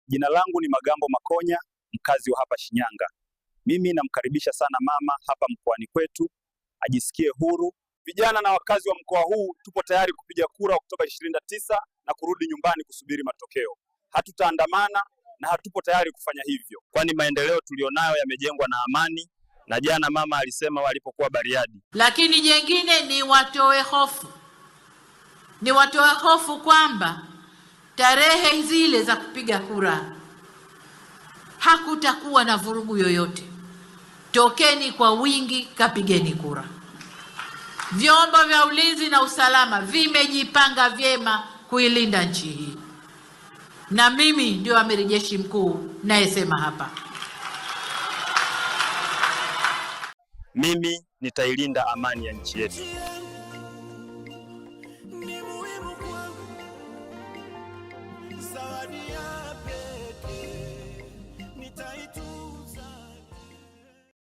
Jina langu ni Magambo Makonya, mkazi wa hapa Shinyanga. Mimi namkaribisha sana mama hapa mkoani kwetu, ajisikie huru. Vijana na wakazi wa mkoa huu tupo tayari kupiga kura Oktoba 29 na kurudi nyumbani kusubiri matokeo. Hatutaandamana na hatupo tayari kufanya hivyo, kwani maendeleo tulionayo yamejengwa na amani, na jana mama alisema walipokuwa Bariadi. Lakini jengine ni watoe hofu, ni watoe hofu kwamba tarehe zile za kupiga kura hakutakuwa na vurugu yoyote. Tokeni kwa wingi, kapigeni kura. Vyombo vya ulinzi na usalama vimejipanga vyema kuilinda nchi hii, na mimi ndio amiri jeshi mkuu nayesema hapa. Mimi nitailinda amani ya nchi yetu.